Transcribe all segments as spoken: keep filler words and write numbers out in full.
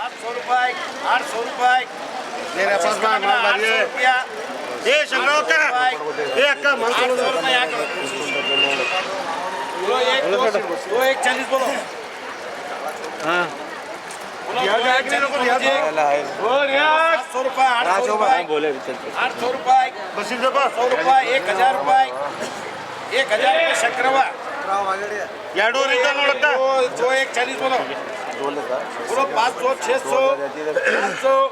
آٹھ سو روپے، آٹھ سو روپے۔ میرے پاس میں مال بھری ہے۔ یہ شکرا ہوتا ہے۔ یہ اکا مال آٹھ سو روپے۔ بولو، ایک، دو، دو، ایک چالیس بولو۔ ہاں۔ بولو، دو، ایک چالیس بولو جی۔ سات سو روپے، آٹھ سو روپے۔ بولے، چل، چل۔ آٹھ سو روپے۔ بس، سو روپے، ایک ہزار روپے۔ ایک ہزار روپے شکروا۔ یا ڈوری تو نوڑتا۔ دو، دو، ایک چالیس بولو۔ بولو، پانچ سو، چھ سو، سات سو،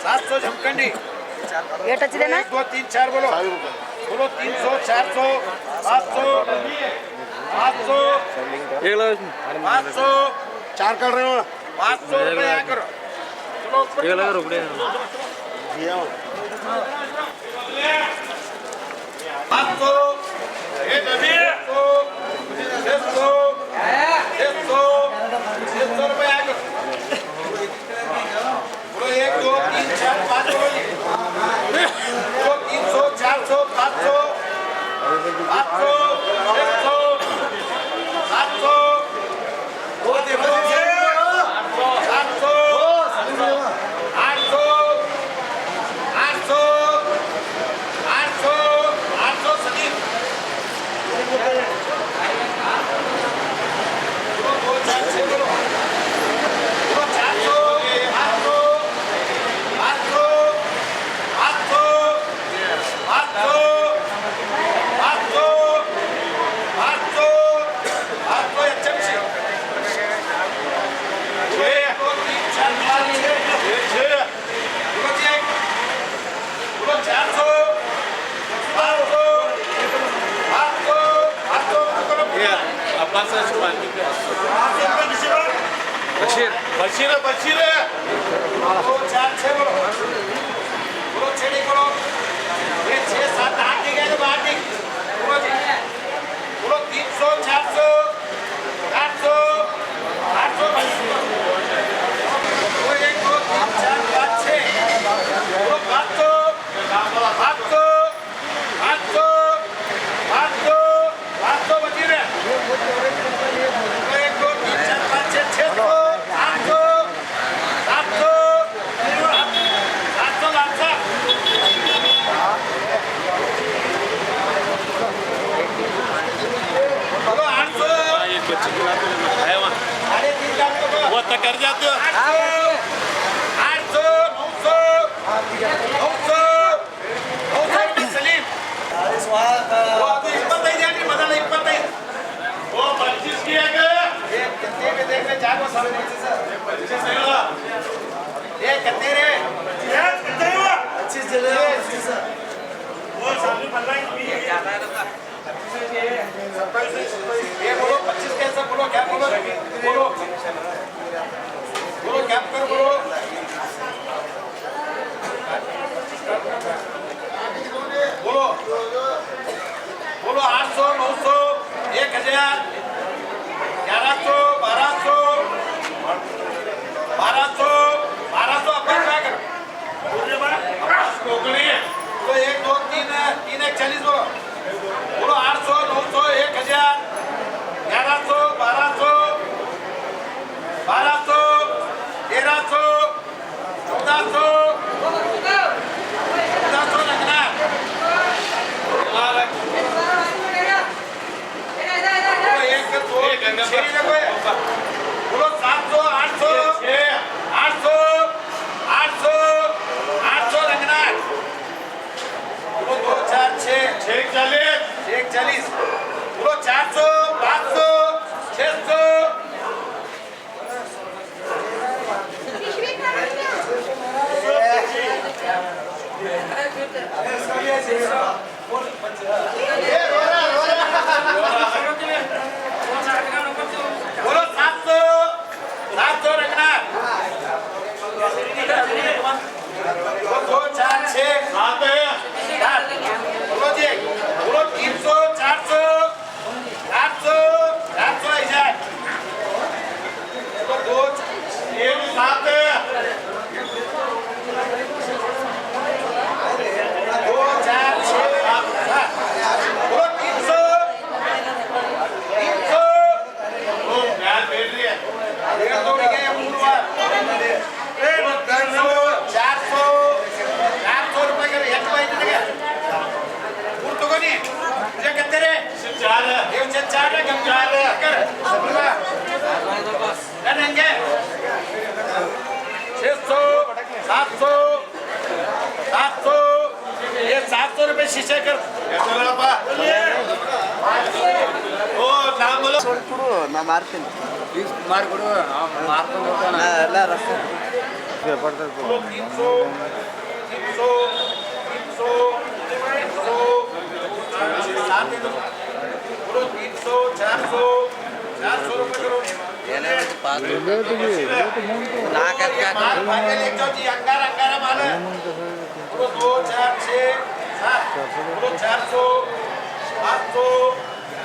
سات سو جمکنڈی۔ یہ ٹچ دینا۔ ایک، دو، تین، چار بولو۔ بولو، تین سو، چار سو، پانچ سو، پانچ سو، پانچ سو۔ چار کر رہے ہو؟ پانچ سو روپے یہاں کرو۔ چلو، اوپر یہ لگا، چلو۔ رک رہے ہیں۔ پانچ سو، اے نبی، چھ سو، چھ سو، چھ سو، چھ سو روپے آ گئے۔ بولو، ایک، دو، تین، چار، پانچ، بولو جی۔ بولو، تین سو، چار سو، پانچ سو، پانچ سو، چھ سو، سات سو، سات سو، آٹھ سو، آٹھ سو، آٹھ سو، آٹھ سو سلیم۔ چار سو، آٹھ سو، آٹھ سو، آٹھ سو، آٹھ سو، آٹھ سو، آٹھ سو، آٹھ سو، اچھا، اچھا۔ چھ، دو، تین، چار، پانچ، چھ۔ چھ۔ بولو، چار سو، پانچ سو، پانچ سو، پانچ سو، پانچ سو۔ بشیر۔ بشیر، بشیر۔ دو، چار، چھ بولو۔ بولو، چھ نہیں بولو۔ یہ چھ، سات، آٹھ نہیں گئے تو آٹھ نہیں۔ بولو جی۔ بولو، تین سو، چار سو، آٹھ سو، آٹھ سو بائیس۔ بولو، ایک، دو، تین، چار، پانچ، چھ۔ بولو، پانچ سو، پانچ سو، پانچ سو، پانچ سو، پانچ سو بچی رہے۔ ایک، دو، تین، چار، پانچ، چھ، چھ سو، سات سو، سات سو، سات سو، سات سو۔ بولو، آٹھ سو۔ وہ تو کر جاتے ہو۔ آٹھ سو، آٹھ سو، نو سو، نو سو۔ سلیم۔ وہ ابھی ہمت نہیں دیا کہ بدل ہمت نہیں۔ وہ پچیس کیا گیا۔ یہ کتنے میں دیکھ میں چار کو ساڑھے پچیس ہے۔ پچیس ہے نا؟ یہ کتنے رے؟ یہ کتنے ہوا؟ پچیس دے دے، پچیس ہے۔ وہ سامنے پندرہ کی بھی ہے۔ یہ بولو، پچیس کیسا بولو، کیا بولو؟ بولو۔ بولو، کیا کر بولو؟ بولو۔ بولو، آٹھ سو، نو سو، ایک ہزار، گیارہ سو، بارہ سو، بارہ سو، بارہ سو، اب کیا کر؟ تو ایک، دو، تین، تین ایک چالیس بولو۔ بولو، آٹھ سو، نو سو، ایک ہزار، گیارہ سو، بارہ سو، بارہ سو، تیرہ سو، چودہ سو، چودہ سو رکھنا۔ بولو، ایک، دو، تین، چھ، بولو، سات سو، آٹھ سو، آٹھ سو، آٹھ سو، آٹھ سو رکھنا۔ بولو، دو چار چھ۔ چھ چالیس۔ چھ چالیس۔ بولو، چار سو، پانچ سو، چھ سو۔ بولو، سات سو، سات سو رکھنا۔ دو، چار، چھ، سات۔ بولو جی، بولو، تین سو، چار سو۔ چھ سو، سات سو، سات سو، یہ سات سو روپے شیشے کر. او، نام بولو. تین سو، تین سو، تین سو، تین سو، سات سو، بولو، تین سو، چار سو، چار سو روپے کرو. یہ مال بھائی لے جاؤ جی، انگارا، انگارا مال ہے. بولو، دو، چار، چھ، سات. بولو، چار سو، پانچ سو،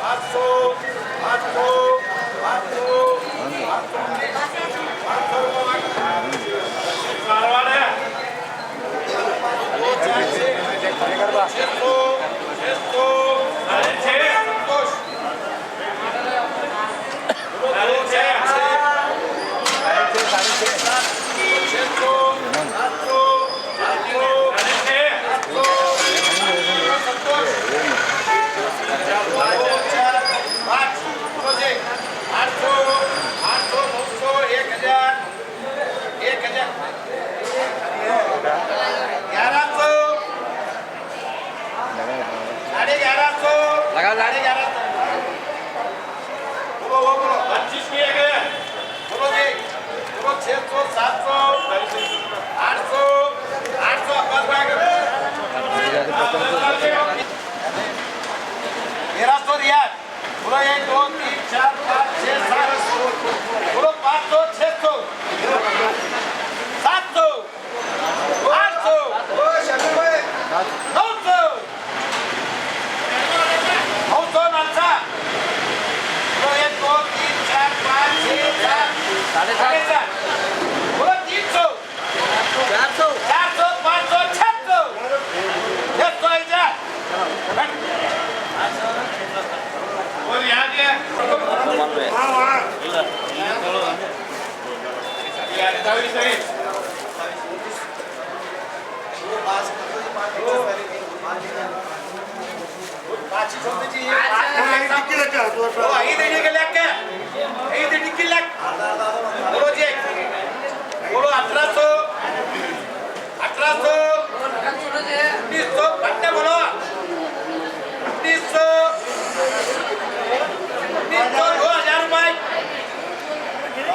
پانچ سو، پانچ سو، پانچ سو، پانچ سو، پانچ سو روپے. مارواڑ ہے. دو، چار، چھ، چھ سو، چھ سو، ساڑھے چھ. سنتوش. گیارہ سو، ساڑھے گیارہ سو، لگا، لگا. ساڑھے گیارہ سو. بولو، بولو، بولو. پچیس کیے گئے. بولو جی، بولو، چھ سو، سات سو، آٹھ سو، آٹھ سو، عباس بھائی. تیرہ سو ریال. بولو، ایک، دو، تین، چار، پانچ، چھ، سات. بولو، پانچ سو، چھ سو، سات سو، آٹھ سو، نو سو، نو سو نال سا. بولو، ایک، دو، تین، چار، پانچ، چھ، سات، ساڑھے سات. بولو، تین سو، چار سو، چار سو، پانچ سو، چھ سو، چھ سو ایسا. اور یہاں کیا؟ بولو، اٹھارہ سو، انیس سو، پٹنے بولو، انیس سو، انیس سو، دو ہزار روپے.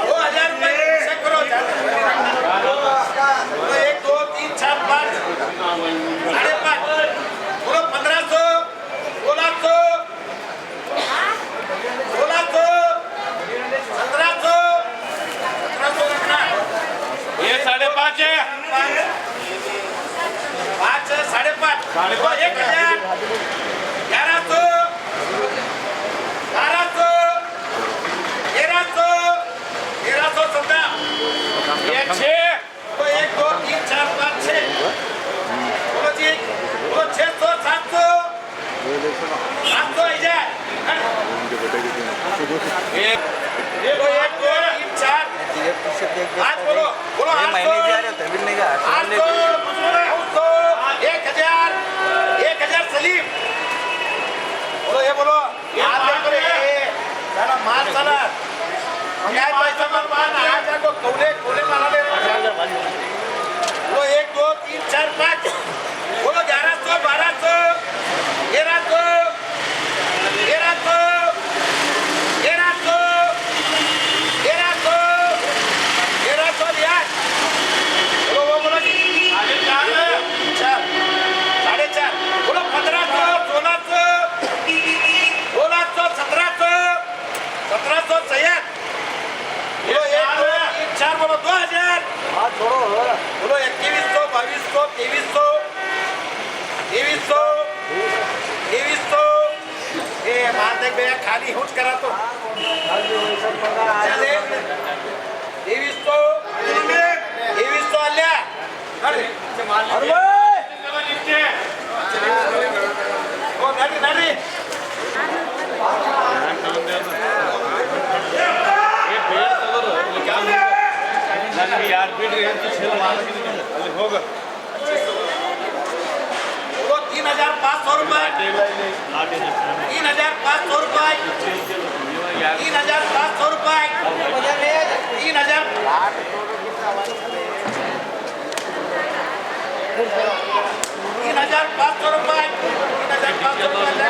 دو ہزار روپے چیک کرو، چار سو. بولو، ایک، دو، تین، چار، پانچ، ساڑھے پانچ. بولو، پندرہ سو، سولہ سو، سولہ سو، سترہ سو، سترہ سو رکھنا. یہ ساڑھے پانچ ہے. پانچ ہے، ساڑھے پانچ. ساڑھے پانچ. ایک ہزار، گیارہ سو، بارہ سو، تیرہ سو، تیرہ سو سترہ. یہ چھ. بولو، ایک، دو، تین، چار، پانچ، چھ. بولو جی، بولو، چھ سو، سات سو، سات سو ہزار. ایک، بولو، ایک، دو، تین، چار، پانچ، بولو، بولو، آٹھ سو، آٹھ سو، نو سو، ایک ہزار، ایک ہزار سلیم. بولو، یہ بولو. مال دیکھو رے، یہ سارا مال سارا. کیا ہے پیسہ مال، مال آیا جا کو کولے، کولے مالا لے. بولو، ایک، دو، تین، چار، پانچ. بولو، گیارہ سو، بارہ سو، تیرہ سو، تیرہ سو، تیرہ سو، تیرہ سو، تیرہ سو ریال. بولو، وہ بولو جی. ساڑھے چار، ساڑھے چار. بولو، پندرہ سو، سولہ سو، سولہ سو، سترہ سو، سترہ سو سیاح. بولو، ایک، دو، تین، چار، بولو، دو ہزار. بولو، اکیس سو، بائیس سو، تیئیس سو، تیئیس سو، تیئیس سو. اے، مار دے بے، خالی ہٹ کرا تو. چلے. تیئیس سو، تیئیس سو، اللہ. ارے. تین ہزار پانچ سو روپے. تین ہزار پانچ سو روپے. تین ہزار پانچ سو روپے، تین ہزار پانچ سو روپے۔